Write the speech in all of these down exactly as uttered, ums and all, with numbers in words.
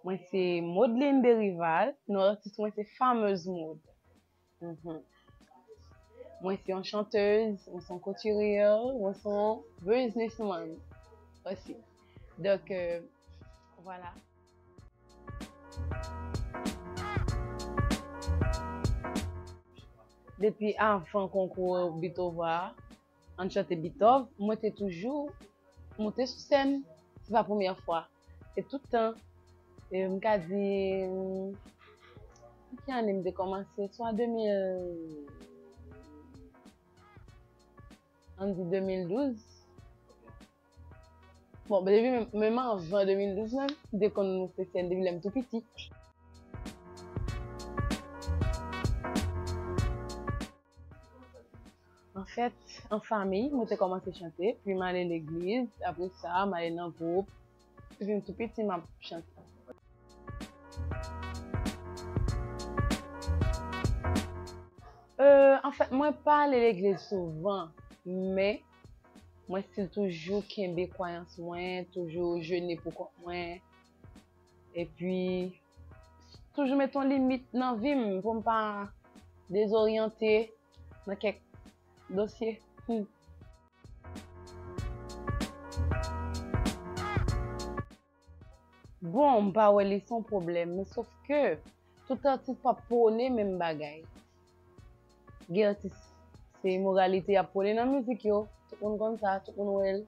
Mwen se Maudeline Derival, non atis mwen se Fameuse Maude. Mhm. Mwen se yon chantèz, mwen se yon couturier, mwen se yon businessman osi. Donk, euh, vwala. Depi avan konkou Beethoven, Ann chante Beethoven, mwen te toujou monte sou sèn, se pa premyè fwa. Se tout tan, e m ka di, ki ane m te kòmanse? Swa de mil, ann di de mil douz. Bon, depi menm, menm avan de mil douz menm, m te konn monte sèn depi lè m tou piti. Anfèt, an fanmi, mwen te kòmanse chante, pi m ale legliz, apre sa, m ale nan gwoup, depi m tou piti, m ap chante. Euh, anfèt, mwen pa ale legliz souvan, men mwen still toujou kenbe kwayans mwen, toujou jene pou kont mwen, epi toujou met yon limit nan vi m pou m pa dezoryante nan kèk dosye. Hmm. Bon, m pa wè li se yon pwoblèm, men sof ke tout atis p ap pwone menm bagay. Gen atis, se imoralite y ap pwone nan mizik yo, tout moun konn sa, tout moun wè l.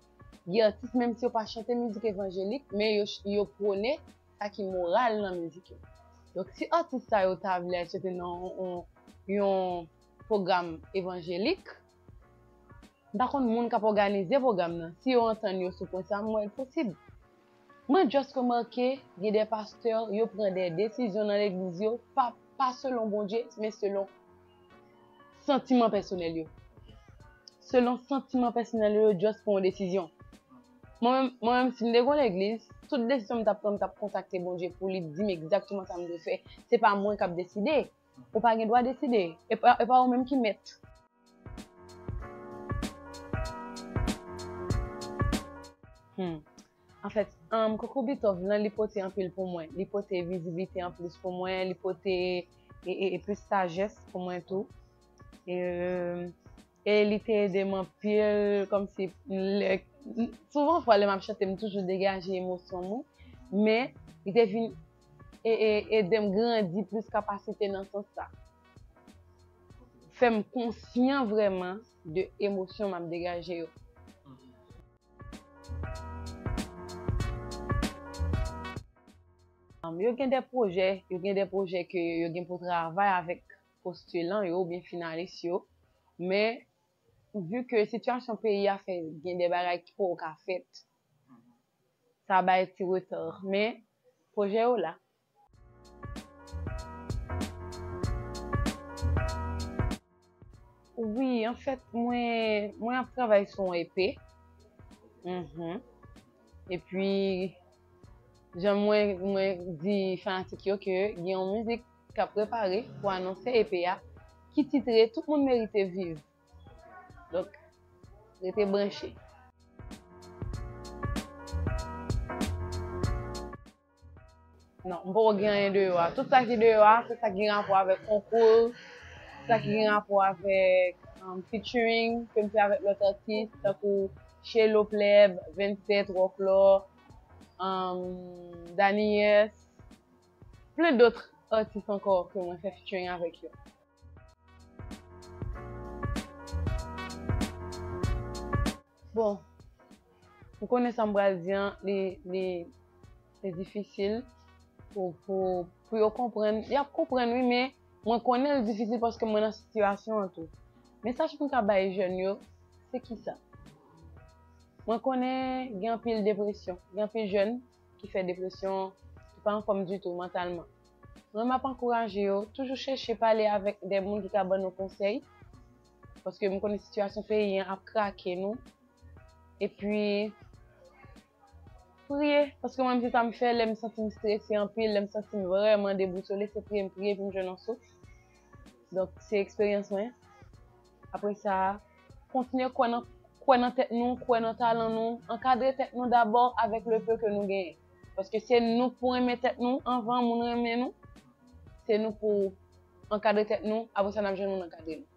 Gen atis, menm si yo pa chante mizik evanjelik, men yo, yo pwone sa ki moral nan mizik yo. Donk, si atis sa yo ta vle al chante nan yon, yon, yon pwogram evanjelik, m pa konn moun k ap òganize pwogram nan. Si yo antann yo sou pwen sa, m wè l posib. Mwen just remake gen de pastè, yo pran de desizyon nan legliz yo, pa, pa selon Bondye, men selon santiman pèsonèl yo. Selon santiman pèsonèl yo, yo just pran yon desizyon. Mwen menm, mwen menm, si m te gen yon legliz, tout desizyon m t ap pran, m t ap kontakte Bondye pou li di m egzakteman sa m dwe fè. Se pa mwen k ap deside. Ou pa gen dwa deside. E pa, e pa ou menm ki mèt. Hmm. Anfèt, um, Konkou Beethoven lan, li pote anpil pou mwen. Li pote vizibilite anplis pou mwen. Li pote e, e, e plis sajès pou mwen tou. E, e li te ede m anpil, kòmsi lè, souvan fwa lè m ap chante, m toujou degaje emosyon m, wi. Men, li te vin e, e, ede m grandi plis kapasite nan sans sa. Fè m konsyan vrèman de emosyon m ap degaje yo. Um, yo gen de pwojè, yo gen de pwojè ke yo gen pou travay avèk postilan yo oubyen finalis yo. Men, vi ke sitiyasyon peyi a fè gen de bagay ki poko ka fèt, sa bay ti reta. Men, pwojè yo la. Wi, anfèt, mwen, mwen ap travay sou yon E P. Mhm. Epi, jan mwen, mwen di fanatik yo ke gen yon mizik k ap prepare pou anonse E P a, ki titre Tout moun merite viv. Donk, rete branche. Non, m poko gen anyen deyò a. Tout sa ki deyò a, se sa ki gen rapò avèk konkou, sa ki gen rapò avèk, um, featuring ke m fè avèk lòt atis, tankou Shelo Plèb, vennsèt, Wòklò, um, Dany S, plein d'autres artistes ankò ke mwen fè featuring avèk yo. Bon, ou konnen sa m pral di an, li, li, li difisil pou, pou, pou yo konprann. Y ap konprann, wi, men mwen konnen l difisil paske mwen nan sitiyasyon an tou. Mesaj pou m ka bay jèn yo, se kisa? Mwen konnen gen anpil depresyon, gen anpil jèn ki fè depresyon, ki pa anfòm ditou mantalman. Mwen, m ap ankouraje yo, toujou chèche pale avèk de moun ki ka ban nou konsèy, paske m konnen sitiyasyon peyi an ap krake nou. Epi, priye, paske mwen menm se sa m fè, lè m santi m strese anpil, lè m santi m vrèman debousole, se priye m priye pou m jwenn yon souf. Donk, se eksperyans mwen. Apre sa, kontinye kwè nan, kwè nan tèt nou, kwè nan talan nou, ankadre tèt nou dabò avèk le peu ke nou genyen. Paske se nou k pou renmen tèt nou anvan moun renmen nou. Se nou pou ankadre tèt nou, apre sa n ap jwenn moun ankadre nou.